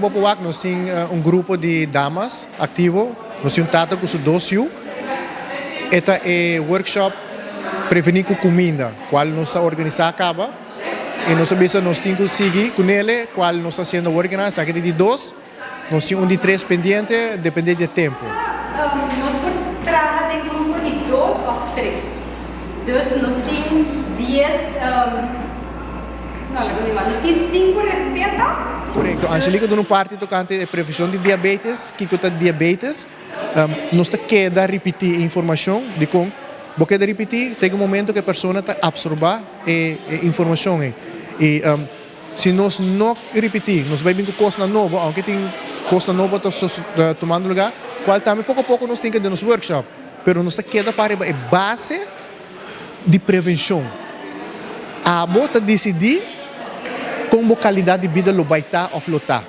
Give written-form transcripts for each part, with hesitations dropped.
bo por wak nos tin un grupo di damas aktivo, nos tin un tata ku su dos yu. E ta e workshop Prevení ku Kuminda, kual nos ta organisá kaba i nos a bisa nos tin ku sigui kunele kual nos ta hasiendo awor kinan, esaki ta di dos. Nos tin un di tres pendiente, depende di e tempu. Nos por traha den grupo di dos of tres. Dus nos tin dies, no laga mi wak, nos tin sinku reseta. Korekto. Angelique a duna un parti tokante e prevenshon di diabetes, kiko ta diabetes. Nos ta keda ripití e informashon. Dikon bo keda ripití? Te ku momento ku e persona ta apsorbá e informashon ei. I Si nos no ripití, nos bai bin ku kosnan nobo, aunke tin kosnan nobo ta tumando lugá, kual tambe poko a poko nos tin ke den nos workshop, pero nos ta keda pa riba e base di prevenshon. Abo ta disidí kon bo kalidat di bida lo bai ta òf lo ta.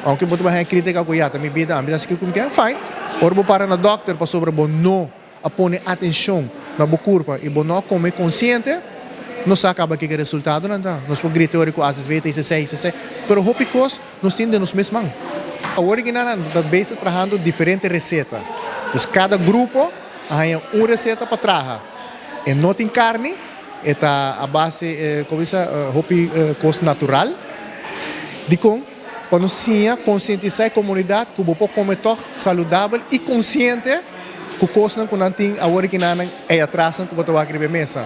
Aunke bo ta bai haña krítika ku ya ta mi bida, ami ta hasi kiko mi ke, fine. Ora bo para na dòkter pasobra bo no. A pone atencion na bo curpa y bo no a come consciente, no sa caba kiko e resultadonan ta. Nos por grita ora cu azv ta hisa esey, hisa esey, pero hopi cos nos tin den nos mes man. Awor aki nan ta bezig trahando diferente receta. Dus cada grupo a haña un receta pa traha. E no tin carni, e ta a base, como bisa, hopi cos natural. Dicon? Pa nos siña konsientisá e komunidat ku bo por kome tòg saludabel i konsiente ku kosnan ku nan tin awor i kinanan ei atrasnan ku bo ta wak riba e mesa.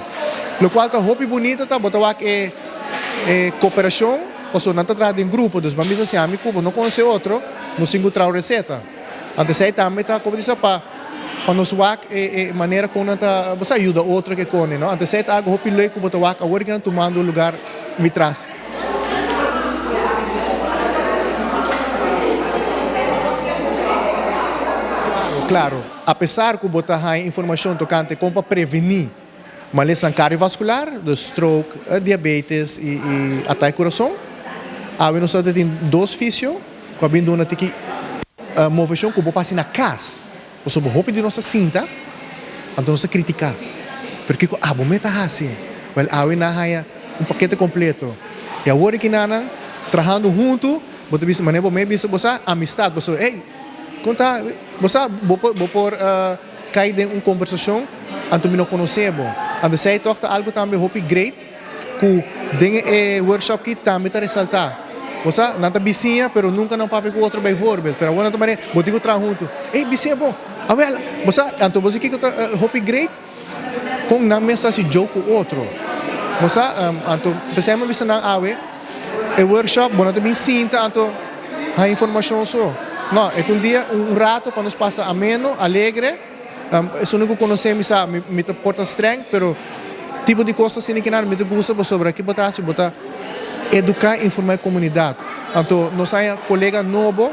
Lokual ta hopi bunita ta bo ta wak e e koperashon pasobra nan ta traha den grupo dus bo a bisa si ami ku bo no konosé otro nos tin ku traha un reseta. Anto esei tambe ta komo bisa pa pa nos wak e e manera kon nan ta bo sa yuda otro ke kone no. Anto esei ta algu hopi leuk ku bo ta wak awor ki nan tumando lugar mi tras. Claro, claro. Apesar cu bo ta haña informacion tocante con pa preveni malesnan cardiovascular, dus stroke, diabetes y ataque curason, awe nos ta tin dos fisio cu a bin duna tiki movecion cu bo por haci na cas. Pasobra hopi di nos ta sinta, anto nos ta kritiká. Pero kiko abo me ta hasi? Wèl, awe nan haña un pakete kompleto. I awor e kinanan trahando huntu, bo ta bisa, manera bo me bisa, bo sa, amistat. Pasobra, ey, kon ta? Bo sa, bo por, bo por kai den un kombersashon, anto mi no konosé bo. Anto esei tòg ta algu tambe hopi great. Ku den e workshop ki tambe ta resaltá. Bo sa, nan ta bisiña pero nunka nan papia ku otro bijvoorbeeld. Pero awor nan ta manera, bo tin ku traha huntu. Ey, bisiña bon. Awel, bo sa, anto bo si kiko ta hopi great? Kon nan mes ta hasi joke ku otro. Bo sa, anto p'esei mi a bisa nan awe, e workshop bo no ta bin sinta anto haña informashon so. No, e ta un dia, un rato pa nos pasa ameno, alegre. Esun ku konosé mi sa mi ta por ta streng pero tipo di kos asina kinan mi ta gusta pasobra ki bo ta hasi bo ta eduká i informá e komunidat. Anto nos haña kolega nobo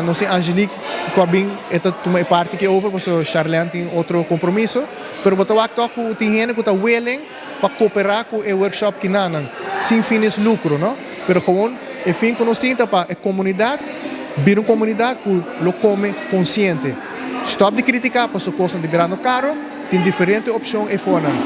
nos tin Angelique ku a bin e ta tuma e parti aki over pasobra Charlene tin otro kompromiso pero bo ta wak tòg ku tin hende ku ta willing pa koperá ku e workshop kinanan sin fines lukro no pero gewoon e fin ku nos tin ta pa e komunidat bira un komunidat ku lo kome konsiente stòp di kritiká pasobra kosnan ta birando karo tin diferente opshon eifonan.